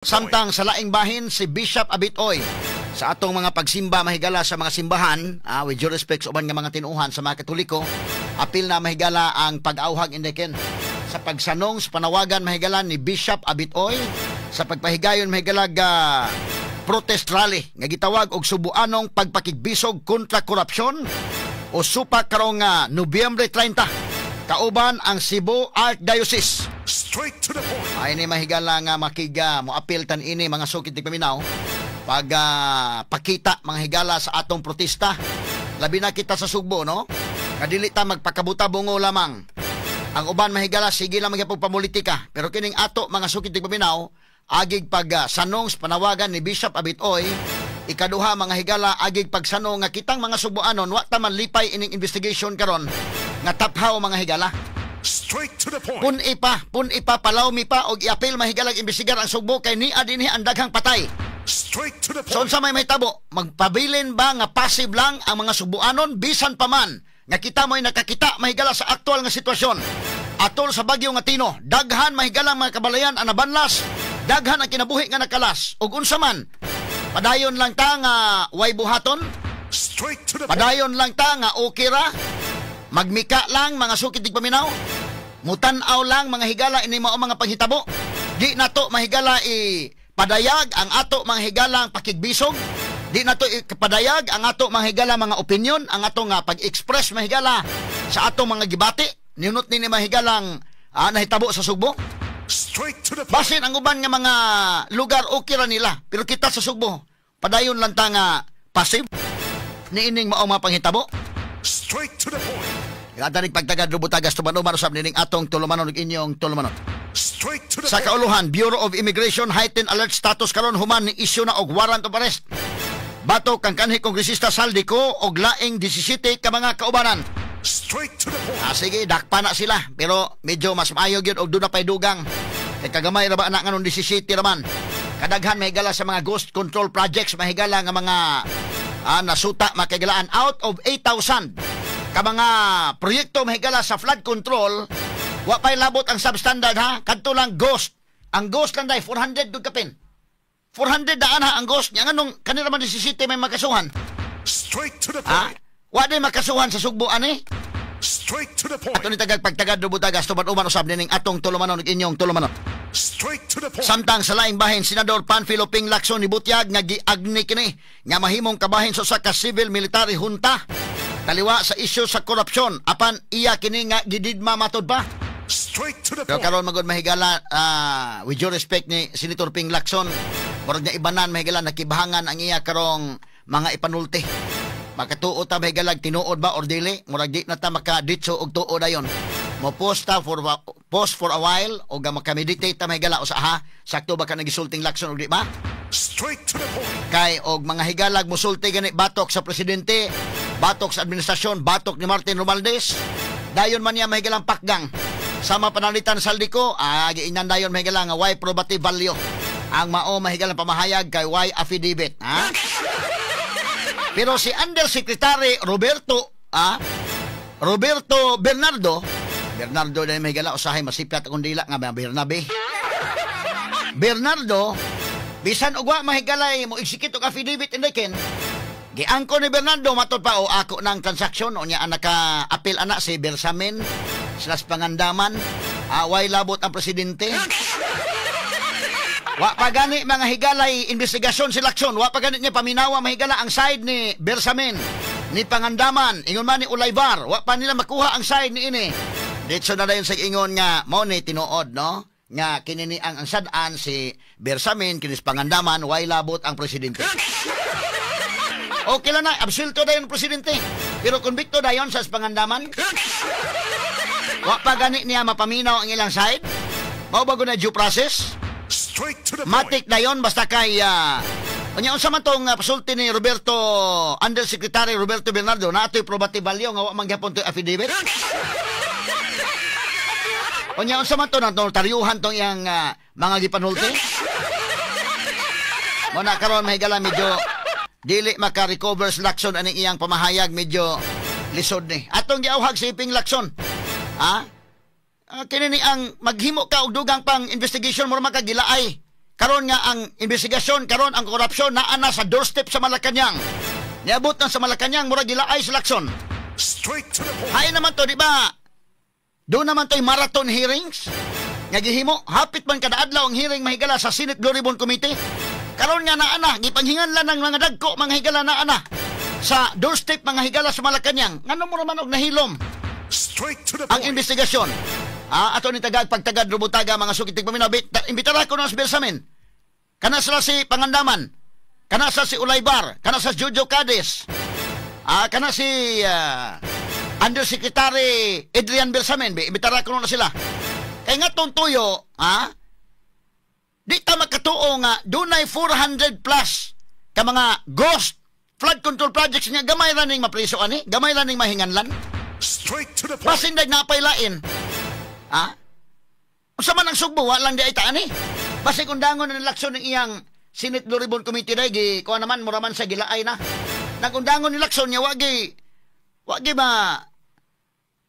Samtang sa laing bahin, si Bishop Abitoy sa atong mga pagsimba, mahigala, sa mga simbahan, with due respect sa uban nga mga tinuohan sa mga Katoliko, apil na, mahigala, ang pag-auhag indeken sa pagsanong sa panawagan, mahigala, ni Bishop Abitoy sa pagpahigayon, mahigala, ga protest rally nga gitawag og Subuanong Pagpakigbisog kontra Korupsyon o SUPA karong Nobyembre 30 kauban ang Cebu Archdiocese. Straight to the point. Ay ni, mahigala, nga makiga mo apil tan ini, mga sukit paminaw, pag pakita, mga higala, sa atong protesta, labi na kita sa Sugbo, no, nga dili ta magpakabuta bungo lamang. Ang uban, mahigala, sige lang magyapon pamulitika, pero kining ato, mga sukit paminaw, agig pag sanong sa panawagan ni Bishop Abitoy. Ikaduha, mga higala, agig pagsanong nga kitang mga Subuanon wa ta man lipay ining investigation karon nga taphaw, mga higala. Straight to the point. Pun-i pa, pun-i pa, palawmi pa og iapil, mahigalag, imbestigar ang Sugbo kay nia dinhi ang daghang patay. Straight to the So point. unsa may mahitabo? Magpabilin ba nga passive lang ang mga Subuanon bisan pa man nga kita mo'y nakakita, mahigala, sa aktual nga sitwasyon? Atol sa bagyo nga Tino, daghan, mahigala, mga kabalayan ang nabanlas, daghan ang kinabuhi nga nakalas. Ug unsa man? Padayon lang ta nga way buhaton? Straight to the point. Padayon lang ta nga okay ra? Magmika lang, mga sukit paminaw? Mutan-aw lang, mga higala, ini mao mga panghitabo? Di nato, mahigala, i padayag ang ato, mga higalang pakigbisog. Di nato ipadayag ang ato, mga higala, mga opinion, ang ato nga pag-express, mahigala, sa atong mga gibati. Ninot nini, mahigalang, nahitabo sa Sugbo. Straight to the point. Basin ang uban nga mga lugar okay ra nila, pero kita sa Sugbo, padayon lang ta nga passive niining mao mga panghitabo. Straight to the point. Gadanig pagtagad rubutagas tuman-uman usab nining atong tulumanon ug inyong tulumanon. Straight to the Sa point. kauluhan, Bureau of Immigration heightened alert status karon human ni issue na og warrant of arrest batok kang kanhi kongresista Zaldy Co og laing 17 ka mga kaubanan. Straight to the point. Ah, sige, dakpa na sila. Pero medyo mas maayo gyud og doon na pa'y dugang. Kay kagamay ra ba na nganong 17 raman. Kadaghan, mahigala, sa mga ghost control projects, mahigala, nga mga nasuta, makahigalaan, out of 8,000 ka mga proyekto, mahigala, sa flood control, wa pa'y labot ang substandard ha, kadto lang ghost. Ang ghost lang dai 400 gud kapin. 400 daan ha ang ghost nya, nganong kanila man 17 may makasuhan? Straight to the Ha? point. Wa di makasuhan sa Sugbo ani? Straight to the point. Ato ni tagag pagtagad rubutagas tuman-uman usab nining atong tulumanon ug inyong tulumanon. Straight to the point. Samtang sa laing bahin, Senador Panfilo Ping Lacson nibutyag nga giagni kini nga mahimong kabahin sa usa ka civil military junta taliwa sa isyu sa korupsyon, apan iya kini nga gididma matod pa. Straight to the Pero point. karon magod, mahigala, with due respect ni Senator Ping Lacson, murag na ibanan, mahigala, nakibahangan ang iya karong mga ipanulti. Makatuo ta, mahigala, tinuod ba or dili, murag di na ta makaditso og tuo dayon. Mo post ta for post for a while o ga makameditate ta, mahigala, usa ha, sakto ba ka nagisulting Lacson o di ba? Straight to the point. Kay og mga higalag musulti gani batok sa presidente, batok sa administrasyon, batok ni Martin Romualdez, dayon man niya, mahigalang pakgang. Sama panalitan Zaldy Co, giingnan dayon, mahigala, nga way probative value ang mao, mahigalang pamahayag kay way affidavit, ha? Pero si Undersecretary Roberto, Roberto Bernardo, Bernardo dahil, mahigala, usahay masipyat akong dila nga Bernabe. Bernardo, bisan og wa, mahigalay, mo execute og affidavit indikin, giangko ni Bernardo matod pa o ako ng transaksyon o niya ang naka-appeal ana si Bersamin/Pangandaman, way labot ang presidente. Wa pa gani, mga higalay, investigasyon si Lacson. Wa pa gani niya paminawa, mahigala, ang side ni Bersamin, ni Pangandaman, ingon man ni Olaivar. Wa pa nila makuha ang side ni ini. Ditso na dayon sa ingon nga mao ni tinuod, no, nga kini ni ang sad-an si Bersamin, kini si Pangandaman, way labot ang presidente. Okay lang na, absuelto dayon ang presidente. Pero konbikto dayon sa Pangandaman. Wa pa gani niya mapaminaw ang ilang side. Mao ba na due process? Straight to the point. Matik dayon basta kay unya unsa man tong pasulti ni Roberto, Undersecretary Roberto Bernardo, na atoy probative value nga wa man gyapon toy affidavit. Unya unsa man to na notaryuhan tong iyang mga gipanulti? Mo na karon, mahigala, medyo dili maka-recover si Lacson aning iyang pamahayag, medyo lisod ni. Atong giauhag si Ping Lacson. Ha? Kini ni ang maghimo ka og dugang pang investigation mo makagilaay. Karon nga ang investigasyon, karon ang korupsyon naa na sa doorstep sa Malacanang. Niabot na sa Malacanang, murag gilaay sa Lacson. Straight to the point. Hay naman to, di ba? Doon naman to'y marathon hearings nga gihimo, hapit man kada adlaw ang hearing, mahigala, sa Senate Blue Ribbon Committee. Karon nga naa na, gipanghinganlan ng mga dagko, mga higala, naa na sa doorstep, mga higala, sa Malacanang. Ngano mo naman og nahilom Straight to the ang point. investigasyon? Ah, ato ni tagag pagtagad rubutaga, mga sukit tigpaminaw. Imbitara ko na sa Bersamin. Kana sila si Pangandaman. Kana sa si Olaybar. Kana sa Jojo Cadiz. Ah, kana si Undersecretary Adrian Bersamin. Imbitara ko na sila. Kay nga tong tuyo, ha? Di ta makatuo nga dunay 400 plus ka mga ghost flood control projects nga gamay ra ning mapriso ani, gamay ra ning mahinganlan. Straight to the point. Basin dag napaylain. Ha? Unsa man ang Sugbo, wa lang di ay taan eh. Basig undangon na Lacson ng iyang Senate Blue Ribbon Committee day, gi kuha naman, mura man sa gilaay na. Nagundangon ni Lacson niya, wagi ba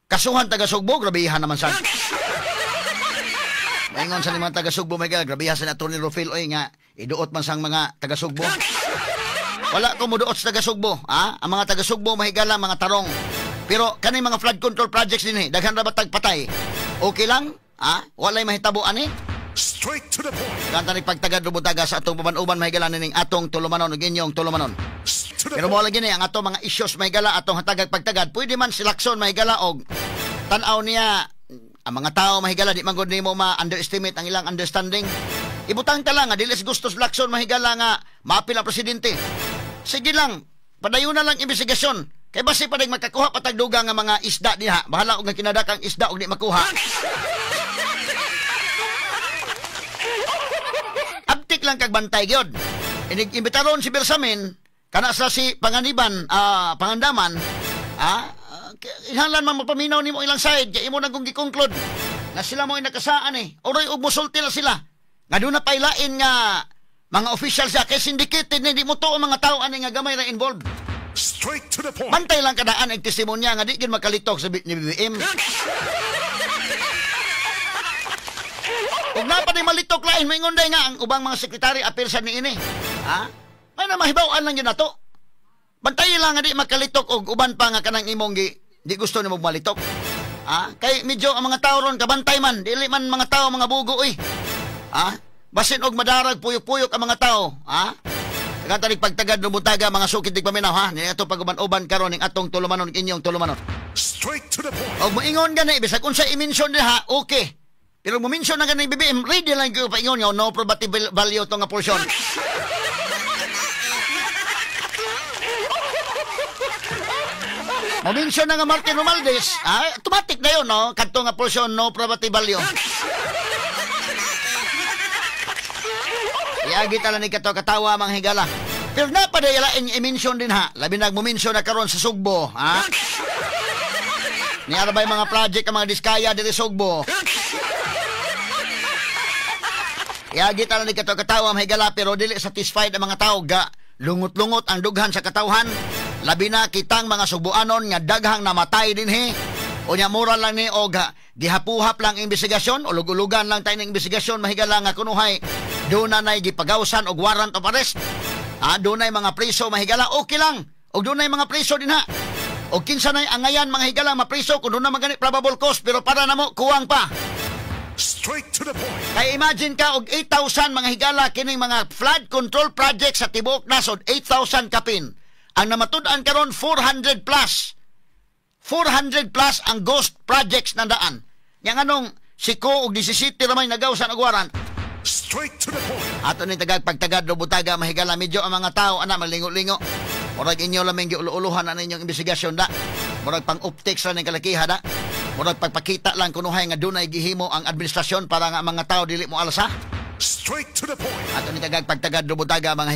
kasuhan taga Sugbo, grabehan naman sa. Maingon sa ni mga taga Sugbo, may grabehan sa ni Atty. Rufil oy nga iduot man sang mga taga Sugbo. Wala ko muduot sa taga Sugbo, ha? Ang mga taga Sugbo, mahigala, mga tarong. Pero kani mga flood control projects din eh, daghan ra ba tag patay? Okay lang? Ha? Walay mahitabo ani? Straight to the point. Kanta ni pagtagad rubutaga sa atong uban-uban, mahigala, ning atong tulumanon ug inyong tulumanon. To the Pero point. mo lagi ni ang atong mga issues, mahigala, atong hatagag pagtagad. Pwede man si Lacson, mahigala, og tan-aw niya ang mga tao, mahigala, di man gud nimo ma-underestimate ang ilang understanding. Ibutang ta lang nga dili sa gusto sa Lacson, mahigala, nga maapil ang presidente. Sige lang, padayon na lang investigasyon. Kay basi pa makakuha patag dugang nga mga isda diha. Bahala og nga kinadakang isda og di makuha. Abtik lang kag bantay gyud. Inig imbitaron si Bersamin, kana sa si Panganiban, Pangandaman, inhalan man mapaminaw nimo ilang side, kay imo na kung gi-conclude na sila mo nakasaan eh. Oroy og musulti na sila. Nga doon na pailain nga mga official siya kay syndicated ni di mo to ang mga tao ani nga gamay ra involved. Straight to the point. Bantay lang kadaan ang testimonya nga di gid makalitok sa ni BBM. Ug na pa ni malitok lain, maingon day nga ang ubang mga sekretary apil sa niini. Ha? May na mahibaw-an lang yun nato. Bantay lang nga di makalitok og uban pa nga kanang imong gi, di gusto nimo malitok. Ha? Kay medyo ang mga tao ron kabantay man, dili man mga tao mga bugo oy. Ha? Basin og madarag puyok-puyok ang mga tao, ha? Katanig pagtagad lubutaga mga sukit dig paminaw, ha. Ni ato pag-uban-uban karon ning atong tulumanon inyong tulumanon. Straight to the point. Og moingon gani bisag unsa i-mention diha, okay. Pero mo mention na gani BBM, ready lang gyud paingon nga no probative value to nga portion. Mo mention na nga Martin Romualdez, automatic na yun, no? Kadto nga portion no probative value. Iagi tala ni kato katawa mga higala. Pero na pa dahil i-mention din ha. Labi nagmo-mention na karon sa Sugbo, ha? Ni arabay mga project ang mga Diskaya diri Sugbo. Iagi tala ni kato katawa mga higala, pero dili satisfied ang mga tao ga lungot-lungot ang dughan sa katawhan. Labi na kitang mga Sugboanon nga daghang namatay dinhi. Unya mura lang ni og gihapuhap lang investigasyon, ulug-ulugan lang tayo ng investigasyon mahigala nga kunuhay doon na nay gipagawsan og warrant of arrest. Ha, doon nay mga preso mahigala, okay lang. Og doon nay mga preso din ha. Og kinsa nay angayan mga higala mapriso kung doon na magani probable cause, pero para namo kuwang pa. Straight to the point. Kay imagine ka og 8,000 mga higala kining mga flood control project sa tibuok nasod, 8,000 kapin. Ang namatud-an karon 400 plus. 400 plus ang ghost projects na daan. Yang anong si Ko og 17 ramay nagawsan og warrant. Straight to the point. Ato ni tagag pagtagad lubutaga mahigala medyo ang mga tao ana maglingo-lingo. Murag inyo lamang giulo-uluhan na ninyong investigasyon da. Murag pang optics ra ning kalakiha da. Murag pagpakita lang kunuhay nga dunay gihimo ang administrasyon para nga ang mga tao dili mo alsa. Straight to the point. Ato ni tagag pagtagad lubutaga mga